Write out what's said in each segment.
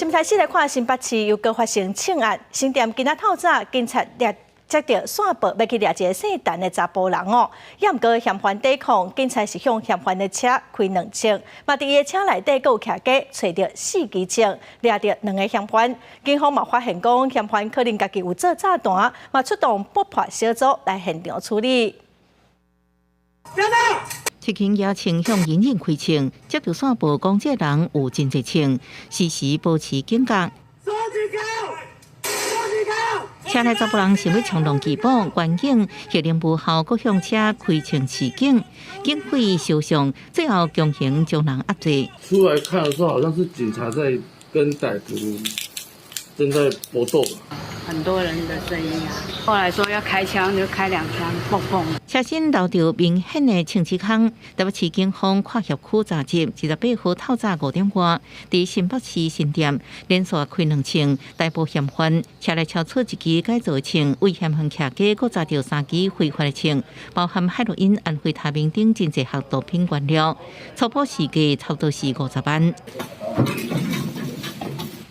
新台市來看新北市又閣發生槍案，新店今仔透早警察掠接著線報欲去掠一个姓陳的查埔人哦，也毋過嫌犯抵抗，警察是向嫌犯的車開兩槍，嘛佇伊的車內底閣有徛家揣著四支槍，掠著兩个嫌犯。警方嘛發現講嫌犯可能家己有做炸彈，嘛出動爆破小組來現場處理。七警野槍向隱隱開槍，接著線報講這人有真濟槍，時時保持警覺。車內查埔人想欲衝動拒捕，員警喝令無效，閣向車開槍示警，警匪相向，最後強行將人壓制。出來看的時候，好像是警察在跟歹徒正在搏鬥。很多人的聲音啊，後來說要開槍就開兩槍，砰砰。車身留著明顯的槍支空。台北市警方跨轄區查緝，28號透早5點外，佇新北市新店連續開兩槍逮捕嫌犯，車內搜出一支改造的槍，為嫌犯徛家閣查著三支非法的槍，包含海洛因、安非他命等真濟項毒品原料，初步市價差不多是50萬。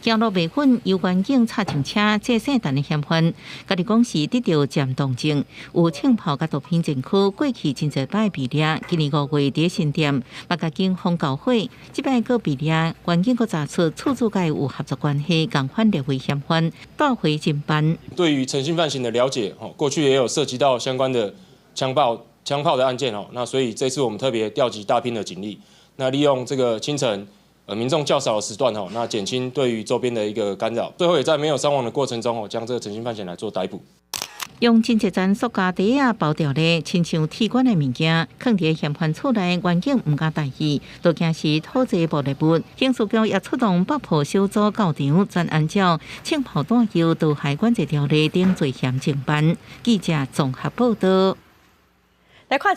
行路袂穩，由員警插上車，這姓陳的嫌犯，家己講是得著漸凍症，有槍炮佮毒品前科，過去真濟擺被掠。今年5月佇新店，嘛共警方交火，這擺閣被掠，員警閣查出厝主佮伊有合作關係，共款列為嫌犯，帶回偵辦。對於誠信犯行的了解，過去也有涉及到相關的槍炮的案件哦，那所以這次我們特別調集大批的警力，那利用這個清晨民眾較少的時段吼，那減輕對於周邊的一個干擾，最後也在沒有傷亡的過程中哦，將這個陳姓犯嫌來做逮捕。用真濟層塑膠袋仔包著咧，親像鐵管的物件，囥佇嫌犯厝內，員警毋敢大意，都驚是土製爆裂物。刑事局也出動爆破小組到場，全按照槍炮彈藥毒害管制條例等罪嫌偵辦。記者綜合報道。來看。